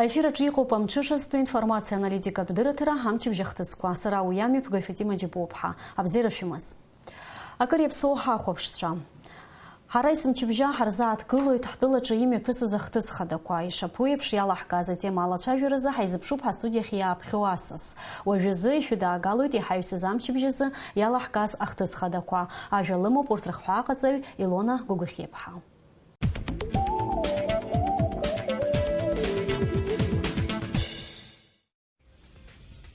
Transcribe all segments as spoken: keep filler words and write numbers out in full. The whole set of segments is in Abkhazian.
Аефир аҿы иҟоуп амҽышазтәи информациа аналитикатә дырраҭара, амчыбжь ахҭысқәа. Сара уи амҩаԥгаҩ Фатима Џьапуаԥҳа. Абзиара шәымаз. Акыр иаԥсоу ҳахәаԥшцәа. Ҳара есымчыбжьа ҳарзааҭгылоит ҳтәылаҿы имҩаԥысыз ахҭыс хадақәа. Ишаԥу еиԥш, иалаҳкааз атема алацәажәаразы ҳаизыԥшуп ҳастудиахь иааԥхьоу асас. Уажәазы ишәыдаагалоит иҳаҩсыз амчыбжь азы иалаҳкааз ахҭыс хадақәа. Ажәа лымоуп урҭ рыхҳәааҟаҵаҩ Илона Гәыгәхьеиԥҳа.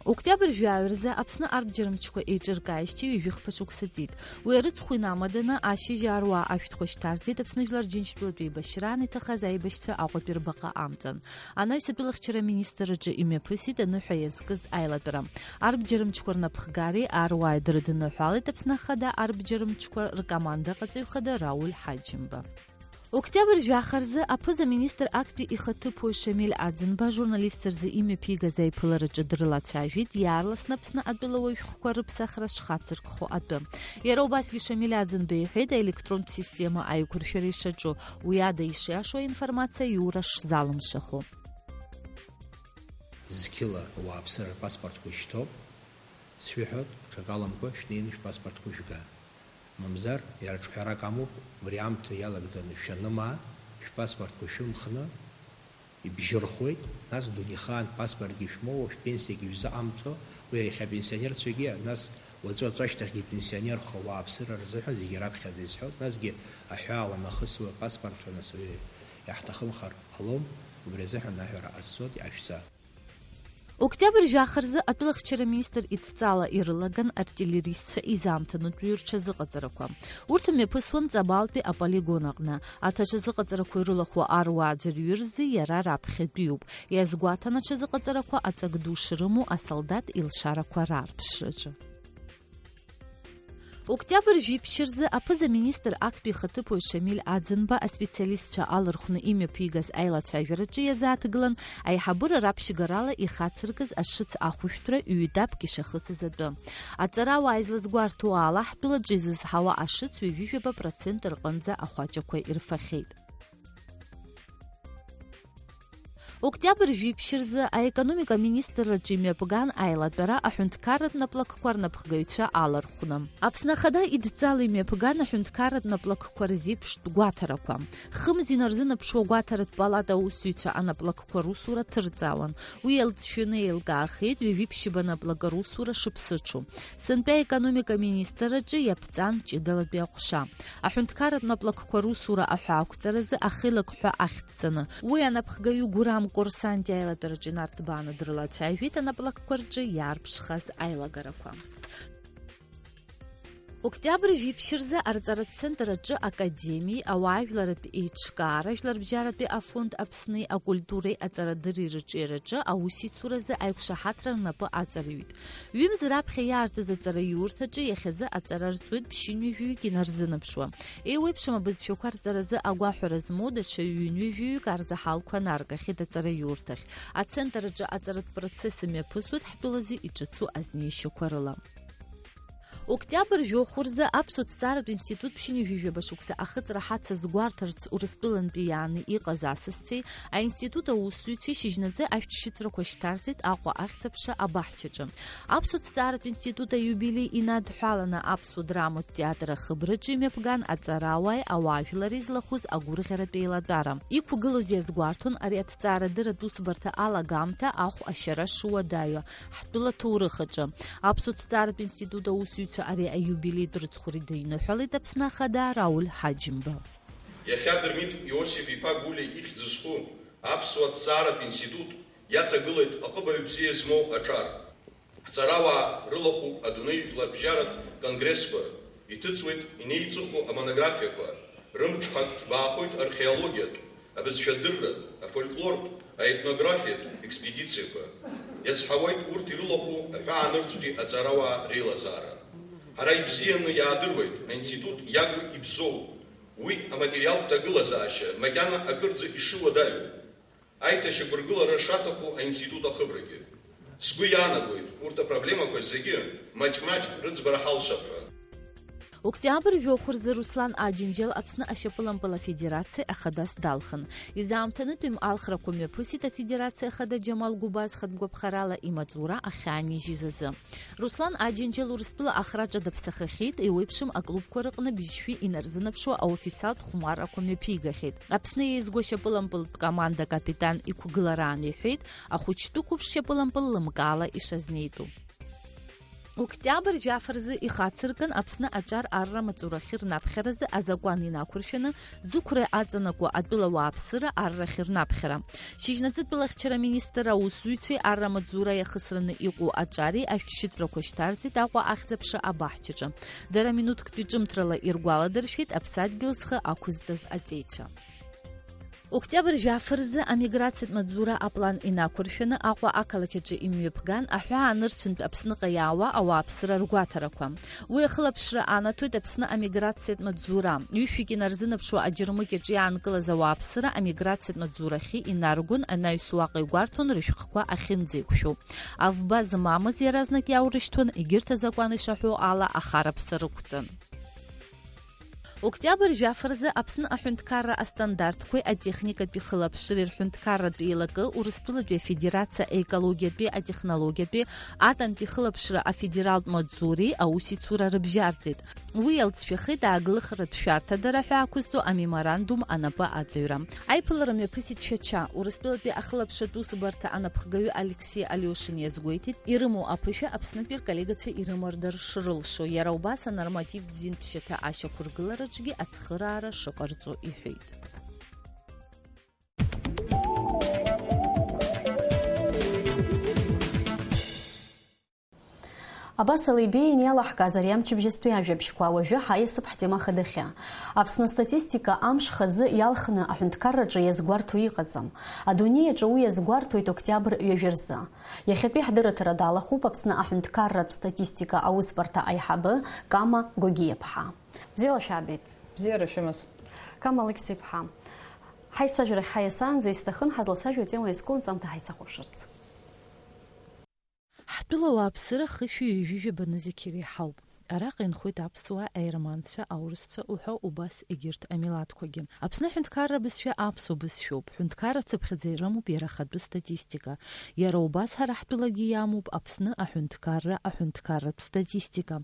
Октиабр жәаҩа рзы Аԥсны арбџьармчқәа еиҿыркааижьҭеи ҩажәихԥа шықәса ҵит. Уи арыцхә инамаданы, ашьыжь аруаа ашәҭқәа шьҭарҵеит Аԥсны Жәлар Џьынџьтәылатә еибашьраан иҭахаз аибашьцәа Аҟәатәи рбаҟа амҵан. Анаҩс атәылахьчара аминистрраҿы имҩаԥысит аныҳәа иазкыз аилатәара. Арбџьармчқәа рнапхгареи аруааи дрыдныҳәалеит Аԥсны Ахада арбџьармчқәа ркомандаҟаҵаҩ хада Рауль Ҳаџьымба. Октиабр жәаха рзы аԥыза-министр актәи ихаҭыԥуаҩ Шамиль Аӡынба ажурналистцәа рзы имҩаԥигаз аиԥылараҿы дрылацәажәеит иаарласны Аԥсны атәылауаҩ шәҟәқәа рыԥсахра шхацыркхо атәы. Иара убасгьы Шамиль Аӡынба иҳәеит, аелектронтә система аиқәыршәара ишаҿу, уи ада ишиашоу аинформациа аиура шзалымшахо. Зқьыла ауааԥсыра рпаспортқәа ишьҭоуп, сшәыҳәоит, ҽакаламкәа шәнеины шәпаспортқәа шәга. Мамзар, иара ҿҳәарак амоуп, убри аамҭа иалагӡаны шәанымаа, шәпаспортқәа шәымхны ибжьырхуеит, нас дунеихаан паспортгьы шәмоуа, шәпенсиагьы шәзыҟамҵо, уи иахьа апенсионерцәагьы, нас уаҵәы-уаҵәы ашьҭахьгьы пенсионерхо ауааԥсыра рзыҳәан зегьы раԥхьаӡа исҳәоит, насгьы аҳәаа уанахысуа паспортла нас уи иаҳҭахымхар ҟалом, убри азыҳәан аҳәара ҟасҵоит, иаашәҵа. Октиабр жәаха рзы атәылахьчара министр идҵала ирылаган артиллеристцәа изаамҭанытәиу рҽазыҟаҵарақәа. Урҭ мҩаԥысуан Ҵабалтәи аполигон аҟны. Арҭ аҽазыҟаҵарақәа ирылахәу аруаа аӡәырҩы рзы иара раԥхьатәиуп. Иазгәаҭан аҽазыҟаҵарақәа аҵак ду шрымоу асолдаҭ илшарақәа раарԥшраҿы. Октиабр жәиԥшь рзы аԥыза-министр актәи ихаҭыԥуаҩ Шамиль Аӡынба аспециалистцәа алархәны имҩаԥигаз аилацәажәараҿы иазааҭгылан аиҳабыра раԥшьгарала ихацыркыз ашыц ахәышәтәра ҩ-етапк ишахыҵыз атәы. Аҵарауаа излазгәарҭо ала, ҳтәылаҿы изызҳауа ашыц ҩажәижәаба процент рҟынӡа ахәаҷақәа ирфахьеит. Октиабр жәиԥшь рзы аекономика министрраҿы имҩаԥган аилатәара аҳәынҭқарратә наплакқәа рнапхгаҩцәа алархәны. Аԥсны Ахада идҵала имҩаԥган аҳәынҭқарратә наплакқәа рзеиԥштә гәаҭарақәа. Хымз инарзынаԥшуа гәаҭаратә палата аусзуҩцәа анаплакқәа русура ҭырҵаауан. Уи иалҵшәаны еилкаахеит ҩажәи ԥшьба наплак русура шыԥсыҽу. Сынтәа аекономика министрраҿы иаԥҵан ҷыдалатәи аҟәша. Аҳәынҭқарратә наплакқәа русура аҳәаақәҵаразы ахеилак ҳәа ахьӡҵаны. Уи анапхгаҩы Гурам Корсанти аилатәараҿы инарҭбааны дрылацәажәеит анаплакқәа рҿы иаарԥшхаз аилагарақәа. Октиабр жәиԥшь рзы арҵаратә центр аҿы академиеи ауаажәларратә еиҿкаара, жәларбжьаратәи афонд Аԥсни акультуреи аҵарадырреи рыҿиараҿы аусеицуразы аиқәшаҳаҭра рнапы аҵарҩит. Ҩымз раԥхьа иаартыз аҵараиурҭаҿы иахьазы аҵара рҵоит ԥшьынҩажәаҩык инарзынаԥшуа. Еиуеиԥшым абызшәақәа рҵаразы агәаҳәара змоу даҽа ҩынҩажәаҩык арзаҳалқәа наргахьеит аҵараиурҭахь. Ацентр аҿы аҵаратә процесс мҩаԥысуеит ҳтәылазы иҿыцу азнеишьақәа рыла. Октиабр жәохә рзы Аԥсуа ҭҵааратә институт ԥшьынҩажәижәаба шықәса ахыҵра ҳацызгәарҭарц Урыстәылантәи иааны иҟаз асасцәеи аинститут аусзуҩцәеи шьыжьнаӡы ашәҭшьыҵәрақәа шьҭарҵеит Аҟәа ахьӡ-аԥша абаҳчаҿы. Аԥсуа ҭҵааратә институт аиубилеи инадҳәаланы Аԥсуа драматә театр ахыбраҿы имҩаԥган аҵарауааи ауаажәлари злахәыз агәырӷьаратә еилатәара. Иқәгылоз иазгәарҭон ари аҭҵаарадырратә усбарҭа алагамҭа ахә ашьара шуадаҩу ҳтәыла ҭоурых аҿы. Аԥсуа ҭҵааратә институт аусзуҩцәа ари аиубилеитә рыцхәра идыҩныҳәалеит Аԥсны Ахада Рауль Ҳаџьымба. Иахьа Дырмит Иосиф-иԥа Гулиа ихьӡ зху Аԥсуа ҭҵааратә институт иаҵагылеит аҟыбаҩ бзиа змоу аҿар. Ҳҵарауаа рылахәуп адунеи жәларбжьаратә конгрессқәа, иҭыҵуеит инеиҵыху амонографиақәа, рымҽхак ҭбаахоит археологиатә, абызшәадырратә, афольклортә, аетнографиатә експедициақәа. Иазҳауеит урҭ ирылахәу аҳәаанырцәтәи аҵарауаа реилазаара. Ҳара ибзианы иаадыруеит аинститут иагу ибзоу. Уи аматериалтә ҭагылазаашьа макьана акырӡа ишыуадаҩу. Аиҭашьақәыргылара шаҭаху аинститут ахыбрагьы. Сгәы иаанагоит, урҭ апроблемақәа зегьы маҷ-маҷ рыӡбара ҳалшап ҳәа. Октиабр жәохә рзы Руслан Аџьынџьал Аԥсны ашьапылампыл афедерациа ахадас далхын. Изаамҭанытә ималхрақәа мҩаԥысит афедерациа ахада Џьамал Гәыбаз хатәгәаԥхарала имаҵура ахьаанижьыз азы. Руслан Аџьынџьал Урыстәыла ахраҿа даԥсахахьеит, еиуеиԥшым аклубқәа рыҟны бжьшәи инарзынаԥшуа аофициалтә хәмаррақәа мҩаԥигахьеит. Аԥсны еизго ашьапылампылтә команда акапитан иқәгылараан иҳәеит, ахәыҷтәы қәыԥш шьапылампыл лымкаала ишазнеитәу. Октиабр жәаф рзы ихацыркын Аԥсны аҿар арра маҵурахьы рнаԥхьаразы азакәан инақәыршәаны зықәра аҵанакуа атәыла ауааԥсыра аррахь рнаԥхьара. Шьыжьнаҵы атәылахьчара министр аусзуҩцәеи арра маҵзура иахысраны иҟоу аҿари ашәҭшьыҵәрақәа шьҭарҵеит Аҟәа ахьӡ-аԥша абаҳчаҿы. Дара минуҭктәи ҿымҭрала иргәаладыршәеит аԥсадгьыл зхы ақәызҵаз аҵеицәа. Октиабр жәаф рзы амиграциатә маҵзура аплан инақәыршәаны Аҟәа ақалақь аҿы имҩаԥган аҳәаа анырцәынтә Аԥсныҟа иаауа ауааԥсыра ргәаҭарақәа. Уи ахылаԥшра анаҭоит Аԥсны амиграциатә маҵзура. Ҩышәҩык инарзынаԥшуа аџьармыкьаҿ иаанкылаз ауааԥсыра амиграциатә маҵзурахьы инаргон, анаҩс уаҟа игәарҭон рышәҟәқәа ахьынӡеиқәшәо. Авба змамыз иаразнак иаурышьҭуан, егьырҭ азакәан ишаҳәо ала ахараԥса рықәҵан. Октиабр жәаф рзы Аԥсны аҳәынҭқарра астандартқәеи атехникатәи хылаԥшреи рҳәынҭқарратә еилакы Урыстәылатәи Афедерациа аекологиатәи атехнологиатәи атомтәи хылаԥшра афедералтә маҵзуреи аусеицура рыбжьарҵеит. Уи иалҵшәахеит ааглыхратә шәарҭадара ҳәа ақәызҵо амеморандум анапы аҵаҩра. Аиԥылара мҩаԥысит Шәача, Урыстәылатәи ахылаԥшратә усбарҭа анапхгаҩы Алексеи Алиошин иазгәеиҭеит, ирымоу аԥышәа Аԥснытәи рколлегацәа ирымардар шрылшо, иара убас анормативтә зинтә шьаҭа ашьақәыргылараҿгьы ацхыраара шыҟарҵо иҳәеит. Абас ала ибеиан иалаҳкааз ари амчыбжьызтәи ажәабжьқәа. Уажәы ҳаиасып ҳтема хадахьы. Аԥсны астатистика амш хазы иалхны аҳәынҭқарраҿы иазгәарҭо иҟаӡам. Адунеи аҿы уи иазгәарҭоит октиабр ҩажәа рзы. Иахьатәи ҳдырраҭара далахәуп Аԥсны аҳәынҭқарратә статистика аусбарҭа аиҳабы Кама Гогиаԥҳа. Бзиала шәаабеит. Бзиара шәымаз. Кама Алықьса-иԥҳа, ҳаицәажәарахь ҳаиасаанӡа исҭахын ҳазлацәажәо атема иазку анҵамҭа ҳаицахәаԥшырц. Ҳтәыла ауааԥсыра хышәи ҩажәи жәаба нызқь иреиҳауп. Араҟа инхоит аԥсуаа, аерманцәа, аурысцәа уҳәа убас егьырҭ амилаҭқәагьы. Аԥсны аҳәынҭқарра бызшәа аԥсуа бызшәоуп. Ҳәынҭқарра цыԥхьаӡа ирымоуп иара ахатәы статистика. Иара убас ҳара ҳтәылагьы иамоуп Аԥсны аҳәынҭқарра аҳәынҭқарратә статистика.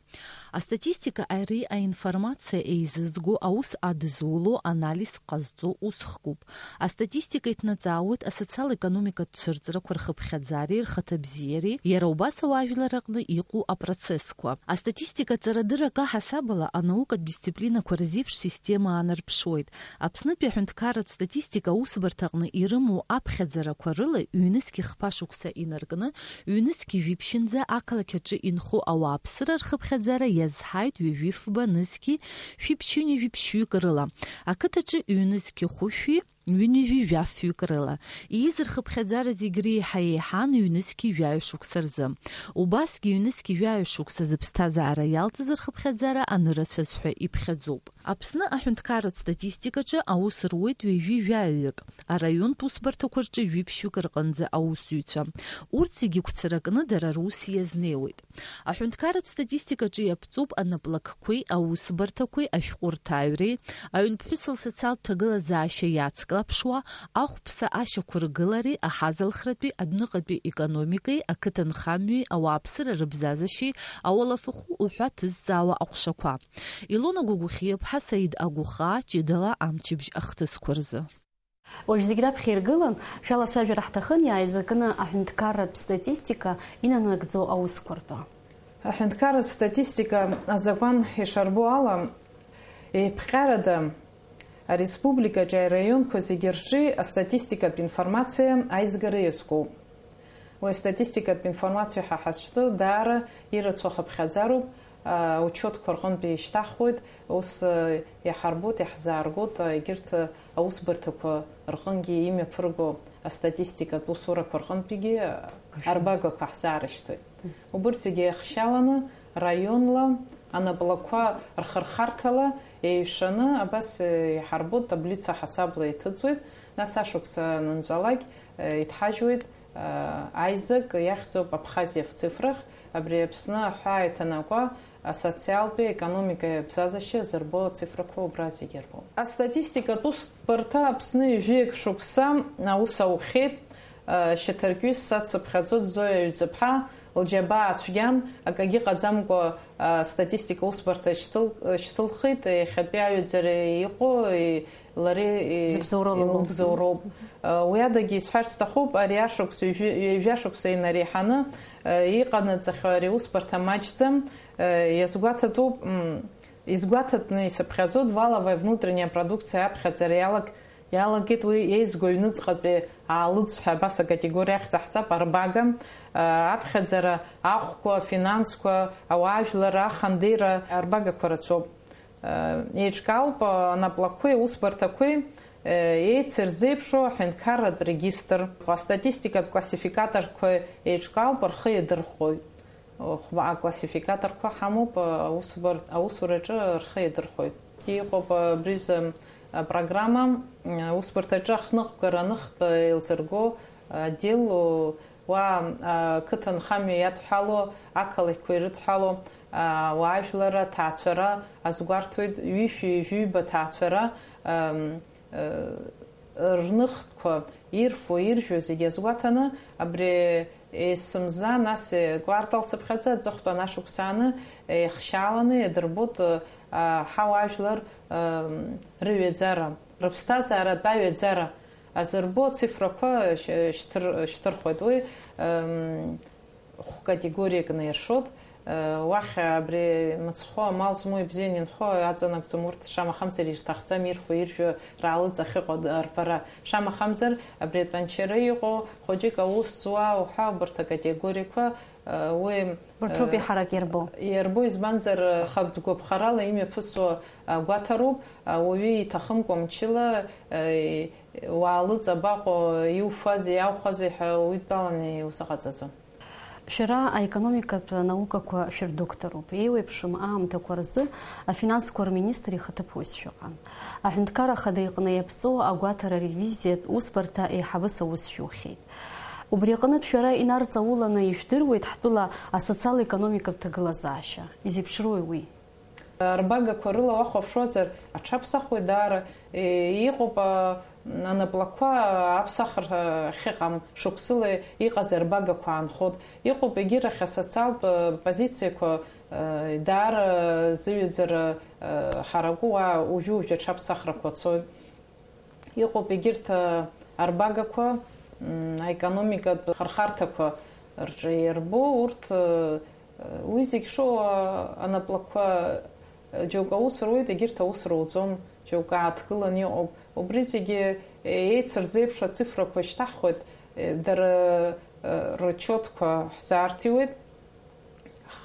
Астатистика ари аинформациа еизызго, аус адызуло, анализ ҟазҵо усхкуп. Астатистика иҭнаҵаауеит асоциал-економикатә цәырҵрақәа рхыԥхьаӡареи рхаҭабзиареи, иара убас ауаажәлар рҟны иҟоу апроцессқәа. Астатистика ҵарадырра аҳасабала анаукатә дисциплинақәа рзеиԥш система аанарԥшуеит. Аԥснытәи аҳәынҭқарратә статистика аусбарҭаҟны ирымоу аԥхьаӡарақәа рыла ҩнызқь хԥа шықәса инаркны, ҩнызқь жәиԥшьынӡа ақалақь аҿы инхо ауааԥсыра рхыԥхьаӡара иазҳаит ҩажәи фба нызқьи шәиԥшьыни жәиԥшьҩык рыла. Ақыҭаҿы ҩнызқьи хәышәи ҩынҩажәи жәафҩык рыла. Ииз рхыԥхьаӡара зегь реиҳа еиҳан ҩнызқьи жәаҩа шықәса рзы. Убасгьы ҩнызқьи жәаҩа шықәса зыԥсҭазаара иалҵыз рхыԥхьаӡара анырацәаз ҳәа иԥхьаӡоуп. Аԥсны аҳәынҭқарратә статистикаҿы аус руеит ҩажәи жәаҩаҩык, араионтә усбарҭақәа рҿы жәиԥшьҩык рҟынӡа аусзуҩцәа. Урҭ зегьы гәцаракны дара рус иазнеиуеит. Аҳәынҭқарратә статистикаҿы иаԥҵоуп анаплакқәеи аусбарҭақәеи ашәҟәы рҭаҩреи, аҩнԥҳәыс лсоциалтә ҭагылазаашьа иацклаԥшуа, ахәԥса ашьақәыргылареи аҳазалхратәи адәныҟатәи економикеи, ақыҭанхамҩеи ауааԥсыра рыбзазашьеи, ауалафахәы уҳәа ҭызҵаауа аҟәшақәа. Илона Гәыгәхиаԥҳа, Саид Агәыхаа, ҷыдала амчыбжь ахҭысқәа рзы. Уажә зегь раԥхьа иргылан, шәалацәажәара ҳҭахын иааизакны аҳәынҭқарратә статистика инанагӡо аусқәа ртәы. Аҳәынҭқарратә статистика азакәан ишарбо ала, еиԥҟьарада ареспубликаҿы араионқәа зегьы рҿы астатистикатә информациа аизгара иазкуп. Уи астатистикатә информациа ҳа ҳазҿу даара ирацәоу ахыԥхьаӡароуп, аучиотқәа рҟынтә ишьҭаҳхуеит, ус, э, иаҳарбоит, иаҳзааргоит, э, егьырҭ, э, аусбарҭақәа рҟынгьы имҩаԥырго астатистикатә усурақәа рҟынтәигьы, э, арбагақәа ҳзаарышьҭуеит. Убырҭ зегьы еихшьаланы, раионла, анаплакқәа рхырхарҭала еиҩшаны, абас, э, иаҳарбоит, таблица ҳасабла иҭыҵуеит, нас ашықәса анынҵәалак, э, иҭҳажьуеит, Аизак иахьӡуп Абхазиа фцифрахь, абри Аԥсны аҳәаа иҭанакуа асоциалтәи аекономикеи абзазашьа зырбо ацифрақәа убра зегьы ирбоуп. Астатистикатә усбарҭа Аԥсны ҩажәи акы шықәса аус аухьеит, шьаҭаркҩыс сацыԥхьаӡоит Зоиа Ҩӡыԥҳа, лџьабаа цәгьан, акагьы ҟаӡамкәа астатистика усбарҭа шьҭыл-, шьҭылхит, иахьатәи аҩаӡара иҟоу, лареи, Зыбзоуроу лылоуп. Лыбзоуроуп. Уи адагьы исҳәарц сҭахуп, ари ашықәс, ҩажәи-, ҩажәа шықәса инареиҳаны, иҟанаҵахьоу ари аусбарҭа маҷӡам, иазгәаҭатәуп, м, изгәаҭатәны исыԥхьаӡоит валовая внутренняя продукция аԥхьаӡара иалак-, иалагеит уи еизго аҩныҵҟатәи аалыҵ ҳәа абас акатегориа ахьӡ ҳҵап, арбага, аԥхьаӡара ахәқәа, афинансқәа, ауаажәлар, ахандеира арбагақәа рацәоуп. Еиҿкаауп анаплакқәеи аусбарҭақәеи еицырзеиԥшу аҳәынҭқарратә регистр, астатистикатә классификаторқәа еиҿкаауп, рхы иадырхәоит. Хәба аклассификаторқәа ҳамоуп, аусбар-, аусураҿы рхы иадырхәоит. Иҟоуп абризы апрограмма, аусбарҭаҿы ахныҟәгара аныхтә еилзырго отдел, уа ақыҭанхамҩа иадҳәало, ақалақьқәа ирыдҳәало ауаажәларра, аҭаацәара азгәарҭоит, ҩышәи ҩажәи ҩба ҭаацәара, ам, рныхтәқәа ирфо, иржәуа зегьы азгәаҭаны, абри есымза, нас, квартал цыԥхьаӡа, аҵыхәтәан ашықәс ааны, еихшьааланы иадырбоит, а, ҳауаажәлар, ам, рыҩаӡара, рыԥсҭазааратә аҩаӡара азырбо ацифрақәа шь-, шьҭыр-, шьҭырхуеит. Уи, ам, хә-категориак наиршоит. Э, уахь абри мыцхәы амал змоу ибзианы инхо аҵанакӡом, урҭ шамахамзар ирҭахӡам ирфо-иржәуа раалыҵ ахьыҟоу арбара. Шамахамзар, абри атәанчара иҟоу хәыҷык аус зуа уҳәа убарҭ акатегориақәа, э, уи, Урҭ роуп э, еиҳарак иарбоу. Иарбоу, избанзар, э, хатә гәаԥхарала имҩаԥысуа, э, гәаҭароуп, э, ауаҩы иҭахымкәа мчыла, э, уаалыҵ абаҟоу, иуфазеи, иаухәазеи ҳәа уидтәаланы иузыҟаҵаӡом. Шәара аекономикатә наукақәа шәырдокторуп. Еиуеиԥшым аамҭақәа рзы афинансқәа рминистр ихаҭыԥуаҩс шәыҟан. Аҳәынҭқар Ахада иҟны иаԥҵоу агәаҭара ревизиатә усбарҭа еиҳабыс аус шәухьеит. Убри аҟнытә шәара инарҵауланы ишәдыруеит ҳтәыла асоциал-економикатә ҭагылазаашьа. Изеиԥшроуи уи? Арбагақәа рыла уахәаԥшуазар, аҽаԥсахуеит даара. Е, иҟоуп, а, анаплакқәа аԥсахра ахьыҟам шықәсыла иҟаз арбагақәа аанхоит. Иҟоуп егьырахь асоциалтә, а, позициақәа, а, даара зыҩаӡара, а, ҳараку, уа уажәы-уажәы аҽаԥсахрақәа цоит. Иҟоуп егьырҭ, а, арбагақәа, м, аекономикатә хырхарҭақәа рҿы иарбоу, урҭ, а, уи зегь шоу, а, анаплакқәа, а, џьоукы аус руеит, егьырҭ аус руӡом, џьоукы ааҭгыланы иҟоуп. Убри зегьы, е, еицырзеиԥшу ацифрақәа шьҭаҳхуеит, е, дара, а, ротчиотқәа ҳзаарҭиуеит.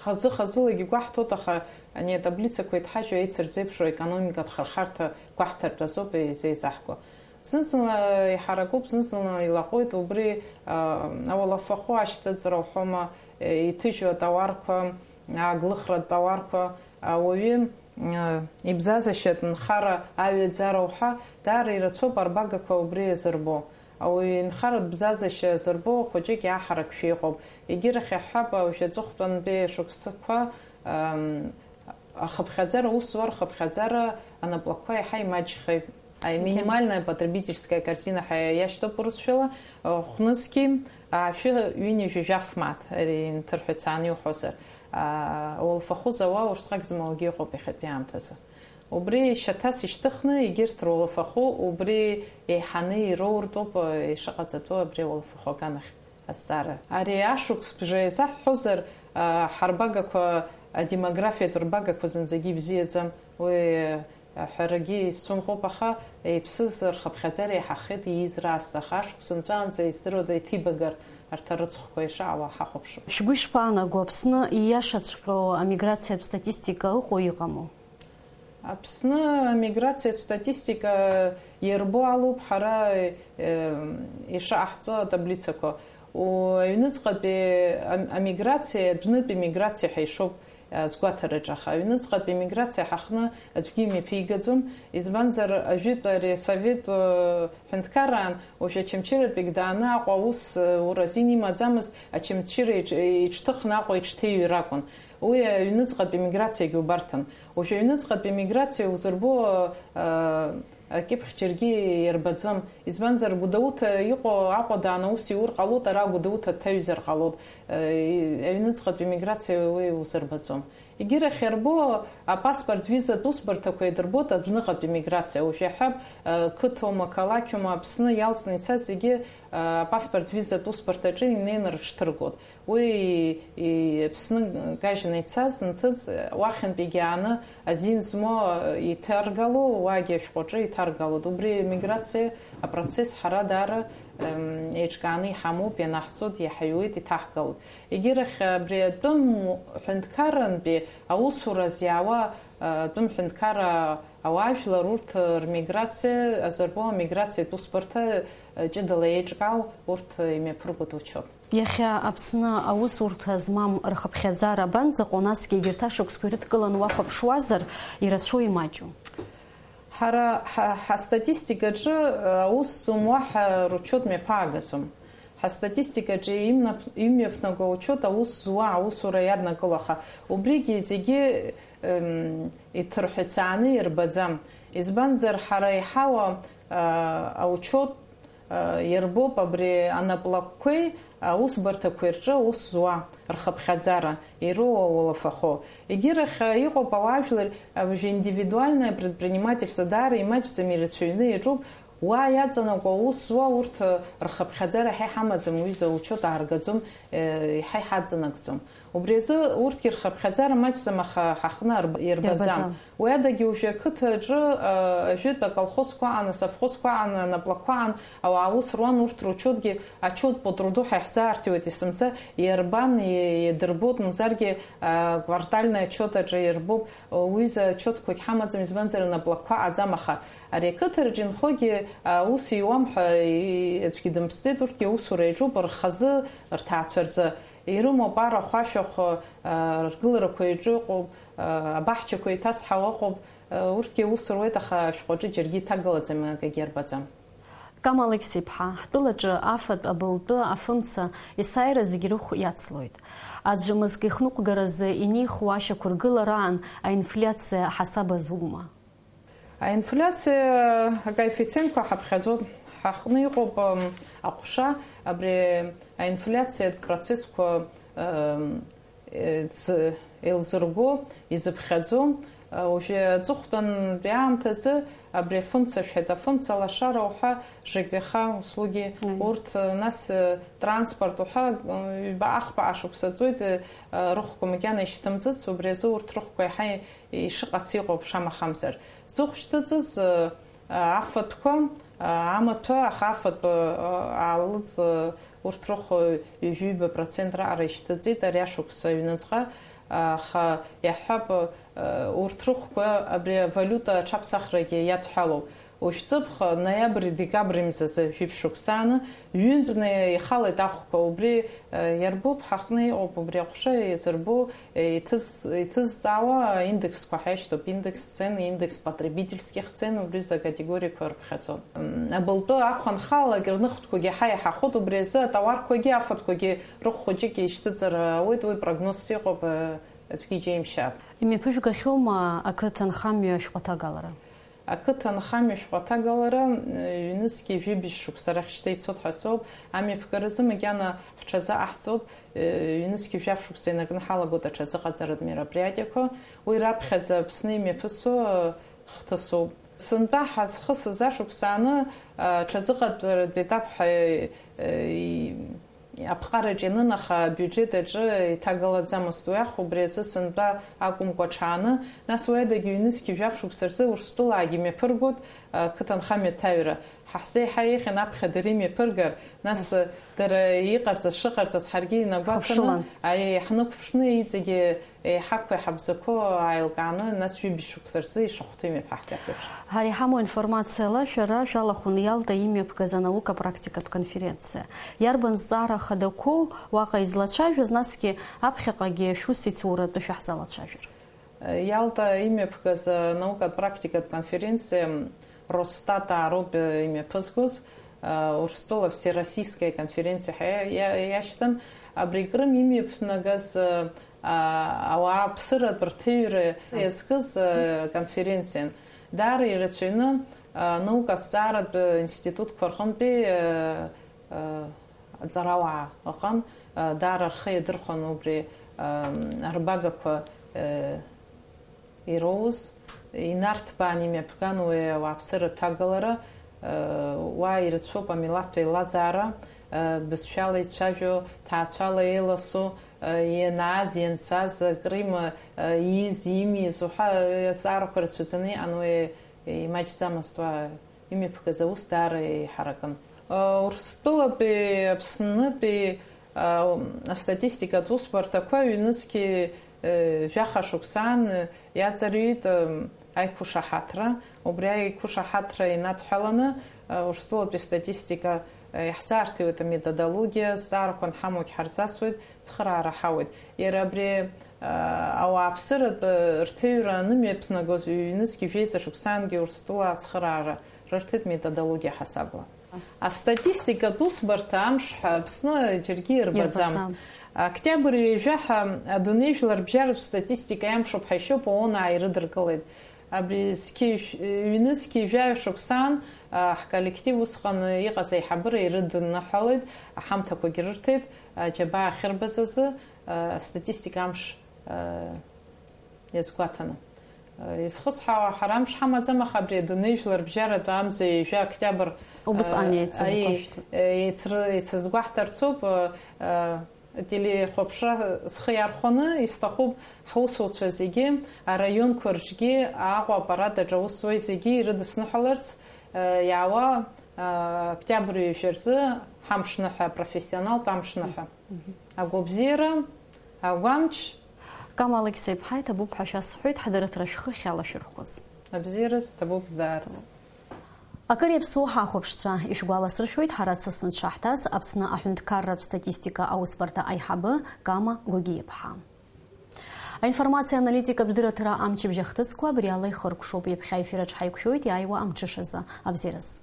Хазы-хазылагьы гәаҳҭоит, аха ани атаблицақәа иҭҳажьу еицырзеиԥшу аекономикатә хырхарҭа гәаҳҭартә азоуп изеизаҳго. Зны-зынла иҳаракуп, зны-зынла илаҟәуеит, убри, а, ауалафахәы ашьҭыҵра уҳәома, е, иҭыжьу атауарқәа, ааглыхратә тауарқәа, ауаҩы, а, ибзазашьатә нхара аҩаӡара уҳәа, даара ирацәоуп арбагақәа убри иазырбо. Ауаҩы инхаратә бзазашьа зырбо хәыҷык иаҳаракшәа иҟоуп. Егьырахь иаҳҳәап, уажә аҵыхәтәантәи шықәсқәа, ам, ахыԥхьаӡара, аусзуҩра рхыԥхьаӡара анаплакқәа иаҳа имаҷхеит. Ай, Мгм. Минимальная потребительская корзина ҳәа иашьҭоуп урысшәала, э, хәнызқьи аашәи ҩынҩажәи жәаф мааҭ, ари инҭырҳәа ицааны иуҳәозар, а, ауалафахәы зауа урсҟак змоугьы ыҟоуп иахьатәи аамҭазы. Убри шьаҭас ишьҭыхны, егьырҭ руалафахәы убри еиҳаны ироуртәуп, ишыҟаҵатәу абри ауалафахәы аганахь азҵаара. Ари ашықәс бжа иазаҳҳәозар, а, ҳарбагақәа адемографиатә рбагақәа зынӡагьы ибзиаӡам. Уи аҳәарагьы исцәымӷуп, аха иԥсыз рхыԥхьаӡара иаҳахеит ииз раасҭа, аха ашықәс нҵәаанӡа издыруада иҭибагар арҭ арыцхәқәа ишаауа ҳахәаԥшып. Шәгәы ишԥаанаго, Аԥсны ииашаҵәҟьоу амиграциатә статистика ыҟоу иҟаму? Аԥсны амиграциатә статистика иарбоу алоуп ҳара, э, ишаҟаҳҵо атаблицақәа. У-, аҩныҵҟатәи ам-, амиграциа, адәнытәи миграциа ҳәа ишоуп. Азгәаҭараҿ, аха аҩныҵҟатәи амиграциа ҳаҟны аӡәгьы имҩаԥигаӡом, избанзар, ажәытә ари асовет, э, ҳәынҭқарраан уажәы Очамчыратәигь дааны Аҟәа аус, э, уразин имаӡамызт, Очамчыра иҿ-, иҿҭыхны Аҟәа иҽҭеиҩыр акәын. Уи аҩныҵҟатәи амиграциагьы убарҭан. Уажәы аҩныҵҟатәи амиграциа узырбо, э, акьыԥхь џьаргьы иарбаӡом. Избанзар, Гәдоуҭа иҟоу Аҟәа дааны аус иур ҟалоит, ара Гәдоуҭа дҭаҩзар ҟалоит. Э, аҩныҵҟатәи амиграциа уи узырбаӡом. Егьирахь иарбоу апаспорт, визатә усбарҭақәа иадырбоит адәныҟатәи амиграциа. Уажә иаҳҳәап, э, қыҭоума, қалақьоума Аԥсны иалҵны ицаз зегьы, э, апаспорт, визатә усбарҭаҿы инеины рыҽҭыргоит. Уи, и-, Аԥсны кажьны ицаз нҭыҵ, уахьынтәигьы ааны азин змоу, э, иҭаргало, уаагьы ашәҟәаҿы иҭаргалоит. Убри амиграциа апроцесс ҳара даара, эм, еиҿкааны иҳамоуп, ианаҳҵоит, иаҳаиуеит, иҭаҳгалоит. Егьирахь абри атәым ҳәынҭқаррантәи аусураз иаауа, э, атәым ҳәынҭқарра ауаажәлар урҭ рмиграциа азырбо амиграциатә усбарҭа, э, ҷыдала еиҿкаау урҭ имҩаԥыргоит учет. Иахьа Аԥсны аусурҭа змам рхыԥхьаӡара абанӡаҟоу, насгьы егьырҭ ашықәсқәа ирыдкыланы уахәаԥшуазар, ирацәоу имаҷу? Ҳара ҳа-, ҳастатистикаҿы, э, аус зуа ҳәа ручет мҩаԥаагаӡом. Ҳастатистикаҿы имнап-, имҩаԥнаго аучет аус зуа аусура иаднакыло, аха убригьы зегьы, эм, иҭырҳәацааны ирбаӡам. Избанзар, ҳара иҳауа, э, аучет Иарбоуп абри анаплакқәеи аусбарҭақәеи рҿы аус зуа, рхыԥхьаӡара, ироуа улафахәы. Егьирахь, иҟоуп ауаажәлар, уажәы индивидуальное предпринимательство даара имаҷӡам, ирацәаҩны иаҿуп, уа иаҵанакуа аус зуа, урҭ рхыԥхьаӡара ҳа иҳамаӡам, уҩыза, учет ааргаӡом, еиҳа иҳаҵанакӡом. Убри азы урҭгьы рхыԥхьаӡара маҷӡам, аха ҳаҟны арб-, ирбаӡам. Ирбаӡам. Уи адагьы уажәы ақыҭаҿы, а, ажәытә аколхозқәа аан, асовхозқәа аан, анаплакқәа аан, ауаа аус руан, урҭ ручетгьы, отчет по труду ҳәа иаҳзаарҭиуеит, есымша иарбан, и-, иадырбоит, мамзаргьы, а, квартальный отчет аҿы иарбоуп, уҩыза отчетқәагь ҳамаӡам, избанзар, анаплакқәа аӡам, аха ари ақыҭаҿы инхогьы, а, ус иуам ҳәа, и-, аӡәгьы дымԥсӡеит, урҭгьы аусура иаҿуп рхазы, рҭаацәа рзы. Ирымоуп арахә, ашәахә, аа, ргыларақәа иаҿу ыҟоуп, аа, абаҳчақәа еиҭазҳау ыҟоуп, аа, урҭгьы аус руеит, аха ашәҟәаҿы џьаргьы иҭагалаӡам, акгьы арбаӡам. Кама Алықьса-иԥҳа, ҳтәылаҿы афатә, абылтәы, афымца есааира зегь рыхә иацлоит. Аӡә мызк ихныҟәгаразы инеихо ашьақәыргылараан аинфляциа ҳасаб азума? Аинфляциа акоеффициентқәа ҳаԥхьаӡоит. Ҳаҟны иҟоуп, м, аҟәша, абри аинфляциатә процессқәа, м, е-, ӡ-, еилзырго, изыԥхьаӡо. Уажәы аҵыхәтәантәи аамҭазы абри афымца шәеит, афымца лашара уҳәа, ЖКХ услуги, Аиеи. Урҭ, нас, транспорт уҳәа, ҩба-ахԥа ашықәса ҵуеит, рыхәқәа макьана ишьҭымҵыц, убри азы урҭ рыхәқәа иаҳа ишыҟац иҟоуп, шамахамзар. Зыхә шьҭыҵыз, э, афатәқәа, э, амаҭәа, аха афатә, э, аалыҵ, э, урҭ рыхә ҩажәи ҩба процент раҟара ишьҭыҵит ари ашықәс аҩныҵҟа, аха иаҳҳәап, э, урҭ рыхәқәа абри авалиута аҽаԥсахрагьы иадҳәалоуп. Ушәҵыԥх, ноиабри декабри мзазы жәиԥшь шықәсааны, ҩынтәны ихалеит ахәқәа. Убри, э, иарбуп, ҳаҟны иҟоуп, убри аҟәша иазырбо, э, иҭыз-, иҭызҵаауа индексқәа ҳаишьҭоуп, индекс цен, индекс потребительских цен, убри рзы акатегориақәа рыԥхьаӡоит. М, абылтәы ахә анхалалак, рныхтәқәагьы ҳа иаҳахәоит, убри азы атауарқәагьы, афатәқәагьы рыхә хәыҷык еишьҭыҵыр ауеит, уи прогнозс иҟоуп, э, аӡәгьы иџьеимшьаап. Имҩаԥыжәгахьоума ақыҭанхамҩа ашәҟәы аҭагалара? Ақыҭанхамҩа ашәҟәы аҭагалара, э, ҩнызқьи жәибжь шықәса рахь шьҭа ицоит ҳәа соуп. Амҩаԥгаразы макьана ҳҽазыҟаҳҵоит, э, ҩнызқьи жәаф шықәса инаркны ҳалагоит аҽазыҟаҵаратә мероприатиақәа. Уи раԥхьаӡа Аԥсны имҩаԥысуа, э, хҭысуп. Сынтәа ҳазхысыз ашықәс ааны, э, аҽазыҟаҵаратә етап ҳәа, э, и-, Аԥҟараҿ ианын, аха абиуџьет аҿы иҭагалаӡамызт уи ахә, убри азы сынтәа акәымкәа аҽааны, нас уи адагьы ҩнызқьи жәаф шықәса рзы Урыстәылаагьы имҩаԥыргоит, ақыҭанхамҩа аҭаҩра. Ҳа ҳзы еиҳа еиӷьын аԥхьа дара имҩаԥыргар, нас, Нас. Дара иҟарҵаз, шыҟарҵаз ҳаргьы инагәаҭаны, Ҳаԥшылан. Аиеи, ҳнықәԥшны иҵегьы еиҳақәа иҳабзақәоу ааилкааны, нас ҩыбжь шықәса рзы ишахәҭоу имҩаԥаҳгап еиԥш. Ҳара иҳамоу аинформациала, шәара шәалахәын Иалта имҩаԥгаз анаука-практикатә конференциа. Иарбан зҵаара хадақәоу уаҟа излацәажәоз, насгьы аԥхьаҟагьы шәус ицуратәы шәаҳзалацәажәар? Иалта имҩаԥгаз анаукатә практикатә конференциа Росстат аароуп имҩаԥызгоз, Урыстәыла всероссийская конференциа ҳәа иа-, иа-, иашьҭан. Абри Крым имҩаԥнагаз, а, ауааԥсыратә рҭыҩра иазкыз, а, конференциан. Даара ирацәаҩны, а, наукаҭҵааратә институтқәа рҟынтәи, а, а, аҵарауаа ыҟан, а, даара рхы иадырхәон убри, а, арбагақәа, а, ироуз, инарҭбаан имҩаԥган уи ауааԥсыра ҭагалара, уа ирацәоуп амилаҭтә еилазаара, бызшәала ицәажәо, ҭаацәала еиласу, ианааз, ианцаз, Крым ииз, имиз уҳәа азҵаарақәа рацәаӡаны иҟан, уи имаҷӡамызт, уа имҩаԥгаз аус даара еиҳаракын. Урыстәылатәи Аԥснытәи астатистикатә усбарҭақәа ҩнызқьи жәаха шықәсаан иаҵарҩит аиқәышаҳаҭра. Убри аиқәышаҳаҭра инадҳәаланы Урыстәылатәи статистика иаҳзаарҭиуеит аметодологиа, зҵаарақәа анҳамоугь ҳарзасуеит, цхыраара ҳауеит. Иара абри ауааԥсыратә рҭыҩра анымҩаԥнагоз ҩнызқьи жәеиза шықәсаангьы Урыстәыла ацхыраара рырҭеит методологиа ҳасабла. Астатистикатә усбарҭа амш ҳәа Аԥсны џьаргьы ирбаӡам. Ирбаӡам. Октиабр ҩажәа ҳәа адунеи жәларбжьаратә статистика иамшуп ҳәа ишьоуп, ООН ааирыдыркылеит. Абри зқьи-, ҩнызқьи жәаҩа шықәсаан, а, ҳколлектив усҟан иҟаз аиҳабыра ирыдныҳәалеит, аҳамҭақәагьы рырҭеит, а, џьабаа ахьырбаз азы, а, астатистика амш, а, иазгәаҭаны. Изхысҳәаауа, ҳара амш ҳамаӡам, аха абри адунеи жәларбжьаратә амза ҩажәа октиабр, Убысҟан а, еицызгәашәҭоит. Аи, еицры-, еицызгәаҳҭарцоуп, а, а, ателехәаԥшра схы иархәаны исҭахуп ҳусуцәа зегьы, араионқәа рҿгьы, Аҟәа аппарат аҿы аус зуеи зегьы ирыдысныҳәаларц, а, иаауа, а, октиабр ҩажәа рзы ҳамшныҳәа, апрофессионалтә амшныҳәа. Мгм. Агәабзиара, агәамч. Кама Алықьса-иԥҳа, иҭабуп ҳәа шәасҳәоит, ҳдырраҭара шәхы ахьалашәырхәыз. Абзиараз, ҭабуп даараӡа. Акыр иаԥсуоу ҳахәаԥшцәа, ишәгәаласыршәоит, ҳара дсасны дшаҳҭаз Аԥсны аҳәынҭқарратә статистика аусбарҭа аиҳабы Кама Гогиа-иԥҳа. Аинформациа аналитикатә дырраҭара амчыбжь ахҭысқәа абри ала ихыркәшоуп. Ҩаԥхьа аефир аҿы ҳаиқәшәоит иааиуа амҽышазы. Абзиараз.